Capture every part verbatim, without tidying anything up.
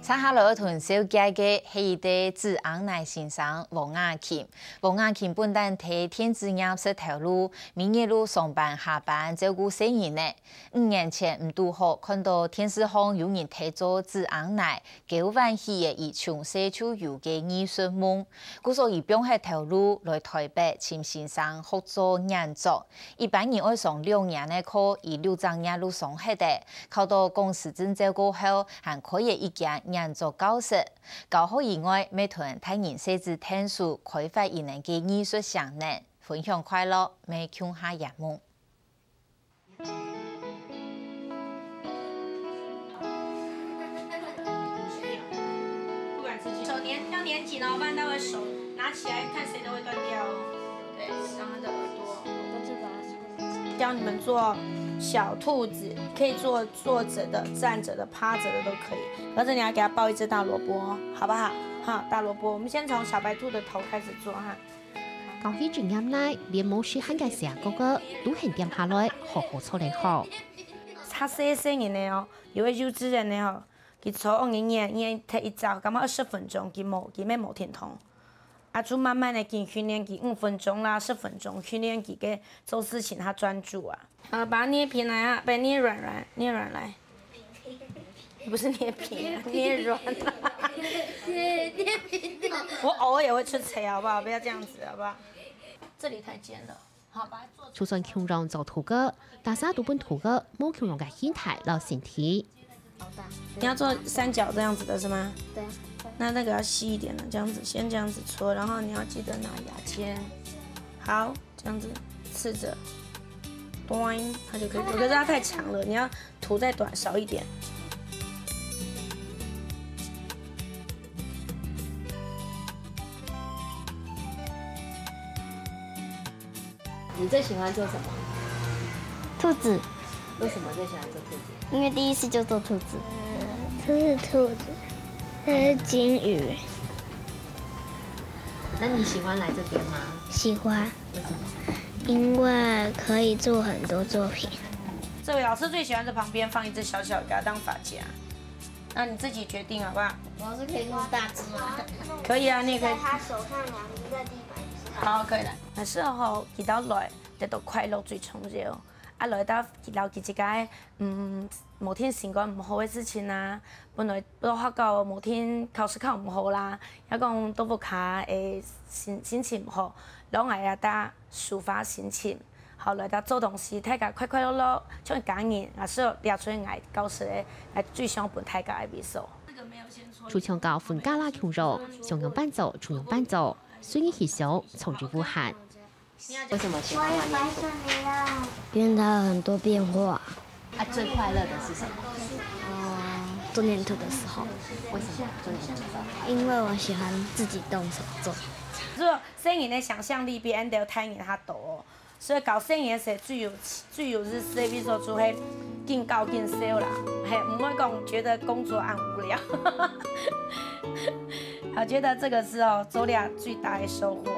接下來愛同你紹介个係一個子翁奶先生黃雅琴。黃雅琴本旦在電子業食頭路，每日都上班下班照顧細人仔。五年前，毋堵好看到電視項有人在做子翁奶，勾喚起了佢從細就有个藝術夢。故所佢放忒頭路來臺北尋先生學做染作。一般人愛上六年个課，佢六隻月就上忒了。 考到公司證照過後，還開了一間染作教室。教學以外，乜同大人細子𢯭手開發佢等个藝術潛能，分享快樂，乜共下圓夢。手黏要黏紧哦，不然待会手拿起来看谁都会断掉哦。对，然后的耳朵。教你们做小兔子，可以做坐着的、站着的、趴着的都可以，而且你要给它抱一只大萝卜哦，好不好？好，大萝卜，我们先从小白兔的头开始做哈。教佢做染奶，連無細漢个細哥哥都肯恬下來，好好坐等好。較細細人个哦，有个幼稚園个哦，佢坐五年，因為第一隻感覺二十分鐘，佢無，佢乜無停動。 啊，就慢慢个緊訓練佢五分鐘啦、十分鐘，訓練佢个做事情他專注啊。呃，把它捏平來啊，不，捏軟軟，捏軟來。不是捏平啊，捏軟啊。我偶爾也會出槌，好不好？不要這樣子，好不好？這裡太尖了。 就算共樣做兔哥，大家都分兔哥無共樣个形態摎形體。你要做三角這樣子的是嗎？對啊。那那個要細一點的，這樣子，先這樣子搓，然後你要記得拿牙籤。好，這樣子刺著，咚，它就可以做。可是它太長了，你要塗再短少一點。 你最喜歡做什麼？兔子。為什麼最喜歡做兔子？因為第一次就做兔子。這是兔子，這是金魚。那你喜歡來這邊嗎？喜歡。為什麼？因為可以做很多作品。這位老師最喜歡在旁邊放一隻小小的，給它當髮夾。那你自己決定好不好？老師可以弄大隻嗎？可以啊，你也可以。在他手上，兩隻在地板上。好，可以了。老師吼，佢兜來 得到快樂最重要。啊，來到佢摎佢自家，嗯，無定心肝毋好个事情啊，本來到學校無定考試考毋好啦，也講到屋下个心，心情毋好，摎𠊎也搭抒發心情，好來到做東西，大家快快樂樂，像一家人，也係掠出𠊎教室个，𠊎最想分大家个味緒。就像教分家啦共樣，想樣伴奏就樣伴奏，隨意欣賞，創意無限。 為什麼喜歡玩黏土？因為它有很多變化。啊，最快樂的是什麼？做黏土的時候。為什麼做黏土最快樂？因為我喜歡自己動手做。就細人个想像力比𠊎兜大人較多，所以教細人个時最有，最有意思个味緒就係緊搞緊笑啦，嘿，毋會講覺得工作恁無聊。我覺得這個是哦，做了最大的收穫。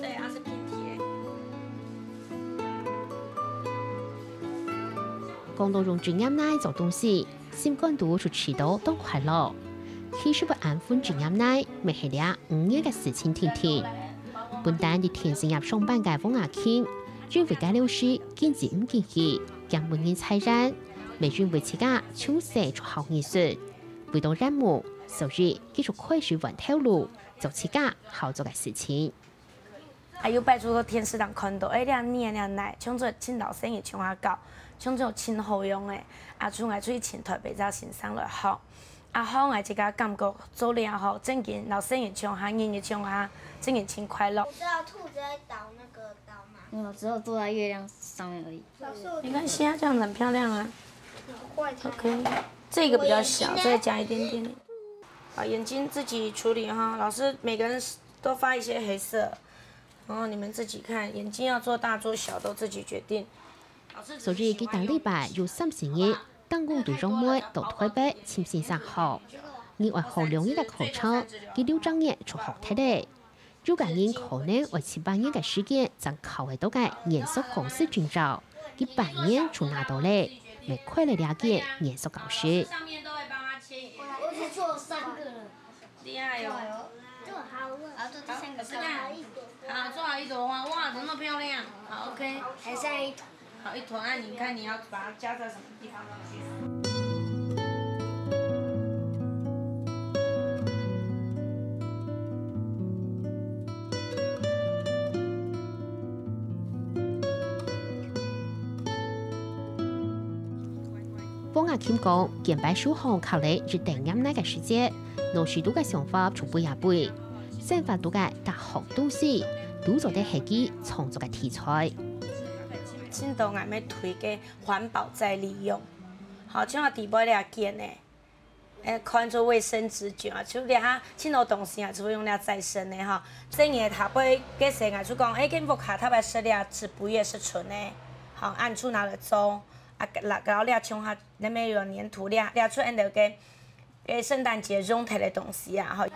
對，它是拼貼。講到用紙黏泥做東西，心肝肚就試著當快樂。其實會恁分紙黏泥，乜係這五年个事情定定。本旦在電視業上班个黃雅琴，因為該老師經濟毋景氣，驚分人裁員，乜因為自家從細就好藝術，為著圓夢，所以佢就開始換頭路， 做自家好做个事情。啊，有擺就在電視頂看著，欸，這黏這泥，像做親老細人像下搞，像做親好樣个，啊，就𠊎就去尋臺北這先生來學。啊，學𠊎自家感覺做了吼，正經老細人像下，人也像下，正經真快樂。你知道兔子在倒那個刀嗎？沒有，只有坐在月亮上面而已。沒關係啊，這樣很漂亮啊。OK，這個比較小，再加一點點。把眼睛自己處理哈，老師每個人都發一些黑色，然後你們自己看，眼睛要做大做小都自己決定。所以佢逐禮拜有三四日，當工對長輩到臺北尋先生學。你愛學兩日个課程，佢六隻月就學忒咧。有个人可能愛七八年个時間正考會到个染色工師證照，佢半年就拿到了，乜開了這間染色教室。上面都會幫他牽。我只做三個了。厲害哦。做好了。好，做第三個。好，試試看。好，做好一朵花，哇，怎麼那麼漂亮？好，OK。還剩一朵。好，一朵，那你看你要把它加在什麼地方上去？ 黃雅琴講，見擺手項靠了一等染奶个時節，腦屎肚个想法就飛啊飛，生活肚个逐項東西，都做得係佢創作个題材。盡多𠊎乜推个環保再利用，好，像我底背這件呢， 誒，看做衛生紙捲啊，就這下盡多東西啊，就會用這再生个吼。細人仔頭擺个時𠊎就講，誒，今屋下頭擺食這紙杯也係賰个，好，恁就拿來做，啊，摎摎這像下，裡面有黏土這，這就恁樣个，誒，聖誕節用忒个東西啊，吼。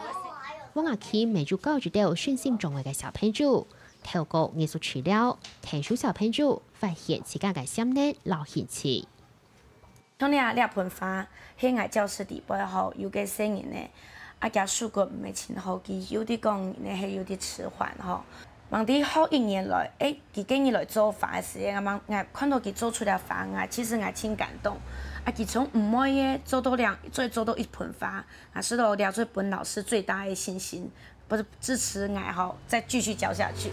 黃雅琴乜有教一兜身心障礙个小朋友，透過藝術治療，𢯭手小朋友發現自家个潛能摎興趣。 像這這盆花，係𠊎教室底背吼，有个細人仔，啊厥手骨毋係盡好，佢有滴講呢係有滴遲緩吼。吂知學一年來，誒，佢今日來做花个時節，𠊎吂𠊎看到佢做出了花，𠊎其實𠊎盡感動。啊佢從毋會个做到兩，做做到一盆花，啊，係咯，這最分老師最大个信心。 不是支持𠊎吼，再繼續教下去。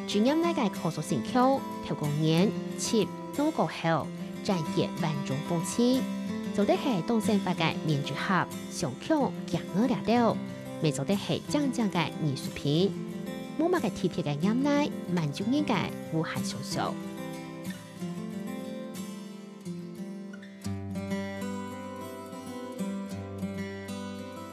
紙染奶个可塑性強，透過染、揤、挼過後，展現萬種風情，做得係當生活个面具盒、相框、夾仔這兜，乜做得係靚靚个藝術品。無麼个特別个染奶，滿足人个無限想像。